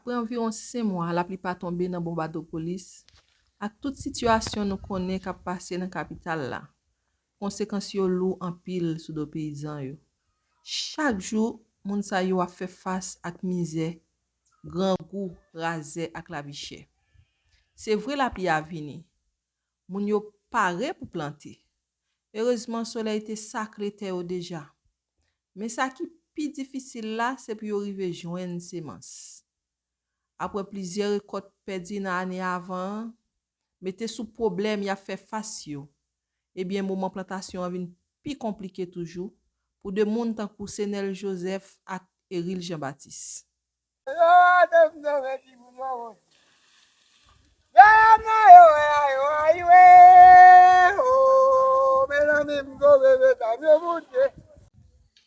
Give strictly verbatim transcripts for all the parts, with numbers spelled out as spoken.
Apre anviwon senk mwa lapli pa tonbe nan Bonbadopolis, ak tout sitiyasyon nou konnen k ap pase nan kapital la, konsekans yo lou anpil sou do peyizan yo. Chak jou, moun sa yo ap fè fas ak mizè, grangou, razè ak lavi chè. Se vre lapli a vini, moun yo pare pou plante. Erezman, solèy te sakle tè yo deja. Men sa ki pi difisil la, se pou yo rive jwenn semans. Apre plizyè rekòt pèdi nan ane avan an, mete sou pwoblèm y ap fè fas yo, ebyen, moman plantasyon an vin pi konplike toujou pou de moun tankou Senèl Joseph ak Eril Jean Baptiste.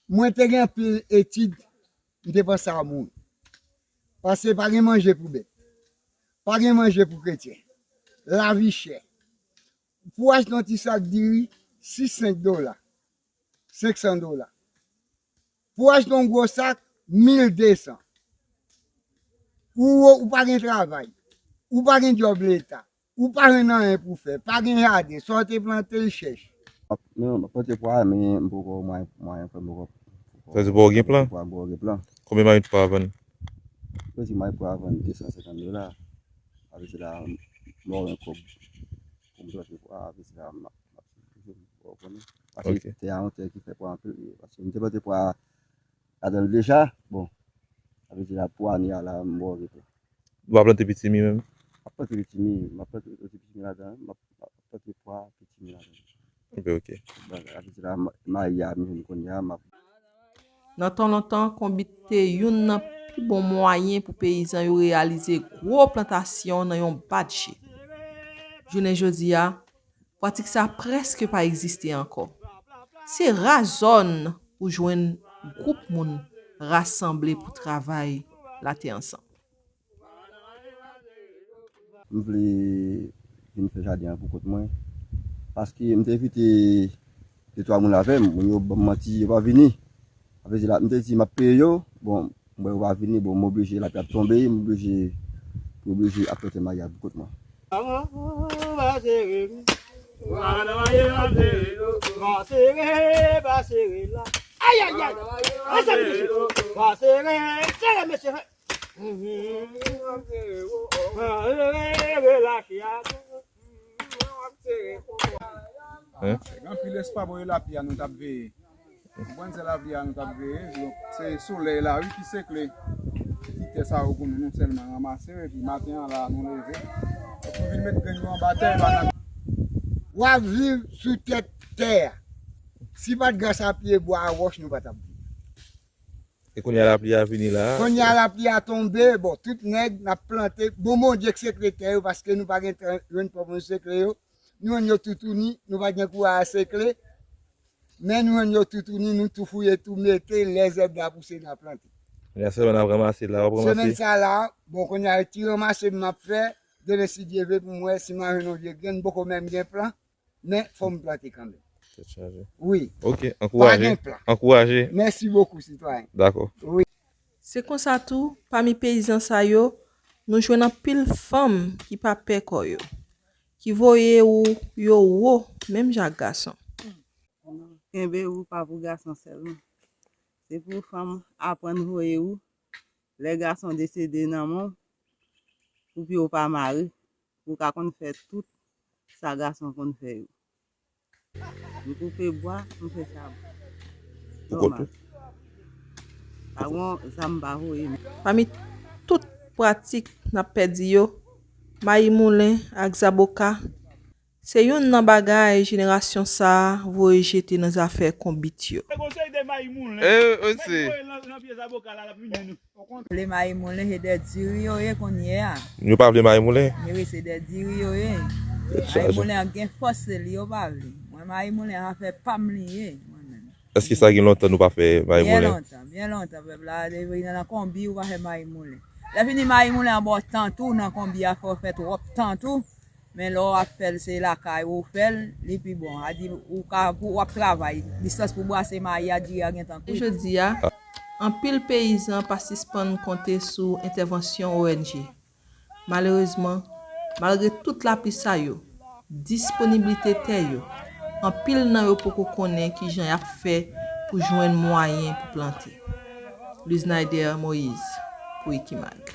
Mwen te gen anpil etid, m te panse a mouri. Paske pa gen manje pou bèt. Pa gen manje pou kretyen. Lavi chè. Pou w achte yon ti sak diri, sis senk dola, senk san dola. Pou w achte yon gwo sak, mil de san. Ou, ou pa gen travay. Ou pa gen djòb leta. Ou pa jwenn anyen pou fè. Pa gen jaden. Sa w te plante, l chèch. Non, m ap plante pwa, men m poko mwayen, mwayen fè m poko. Sa di poko gen plan? Pwa, m poko gen plan. Konbyen mayi pwa a vann? Mwen di mayi pwa a vann de san senkant dola. Sa vle di la, m ap gen kòb pou m plante pwa, sa vle di la, m ap, m ap swiv toujou, ou konnen. Paske tè a yon tè ki fè pwa anpil, paske m te plante pwa ladan l deja, bon, sa vle di la, pou ane a la, m poko gen plan. Ou pa plante pitimi menm? M ap plante pitimi, m ap plante pitimi ladan, m ap, m ap plante pwa pitimi ladan. Ok, ok. Bon, sa vle di la, mayi a, m jwenn kounye a, m ap. Nan tan lontan, konbit te youn nan pi bon mwayen pou peyizan yo reyalize gwo plantasyon nan yon bat je. Jounen jodi a, pratik sa prèske pa egziste ankò. Se ra zòn ou jwenn gwoup moun rasanble pou travay latè ansanm. M vle vin fè jaden an pou kont mwen. Paske m te envite de twa moun avè m, moun yo ban m manti, yo pa vini. Sa vle di la, m te di m ap peye yo, bon, m wè yo pa vini, bon, m oblije, lapli ap tonbe, m oblije, m oblije ap plante mayi a pou kont mwen. Gen anpil espwa bò yo lapli a nou t ap veye. Konprann se lapli a nou t ap veye. Donk se solèy la wi ki sekle ti tè sa yo pou nou, nou sèlman ranmase yo epi maten an la nou leve. Epi vin met grenn yo anba tè yo la. W ap viv sou tèt tè a. Si pa t gras a pyebwa a wòch nou pa t ap viv. E kounye a lapli a vini la. Kounye a lapli a tonbe, bon, tout nèg n ap plante. Bon, Bondye k sekle tè yo, paske nou pa gen tan jwenn pòv nou sekle yo. Nou jwenn yo toutouni, nou pa t gen kouraj a sekle. Men nou jwenn yo toutouni, nou tou fouye, tou mete, lè zèb la pouse, n a plante. Kounye a sèlman n ap ranmase la, w ap ranmase. Semèn sa la, bon, kounye a ti ranmase m ap fè, demen si Dye vle pou m wè si m a jwenn yon vye grenn, m poko menm gen plan. Men fò m plante kanmenm. Tèt chaje. Wi. Ok, ankouraje. Pa gen plan. Ankouraje. Mèsi bokou, sitwayen. Dakò. Wi. Se konsa tou, pami peyizan sa yo, nou jwenn anpil fanm ki pa pè kò yo, ki voye ou yo wo, menm jan ak gason. Kenbe ou pa pou gason sèlman. Se pou fanm aprann voye ou. Lè gason desede nan men w, pou pye w pa mare. Pou w ka konn fè tout sa gason konn fè yo. M koupe bwa, m fè chabon. Nòmal. Pa gon zam m pa voye. Pami tout pratik n ap pèdi yo, mayi moulen ak zaboka, se youn nan bagay jenerasyon sa a voye jete nan zafè konbit yo. E, e, se. Vle mayi moulen, se de diri yo ye kounye a. Yo pa vle mayi moulen? Wi, se de diri yo ye. Mayi moulen an gen fòs, se li yo pa vle. Mwen, mayi moulen an afè pa m li ye, mwen menm. Èske sa gen lontan nou pa fè mayi moulen? Byen lontan, byen lontan, pèp la, depi nan konbi, ou pa fè mayi moulen. Lè fini mayi moulen an ba w tan tou, nan konbi a fè w fè twòp tan tou. Men lè w ap fè l se lakay ou w fè l, li pi bon. A di ou ka, pou w ap travay, distans pou brase mayi a, diri a gentan kwit. Jodi a, Anpil peyizan pa sispann konte sou entèvansyon O N G. Malerezman, malgre tout lapli sa yo, disponiblite tè yo, anpil nan yo poko konnen kijan y ap fè pou jwenn mwayen pou plante. Luznaïder Moïse, pou Ekimak.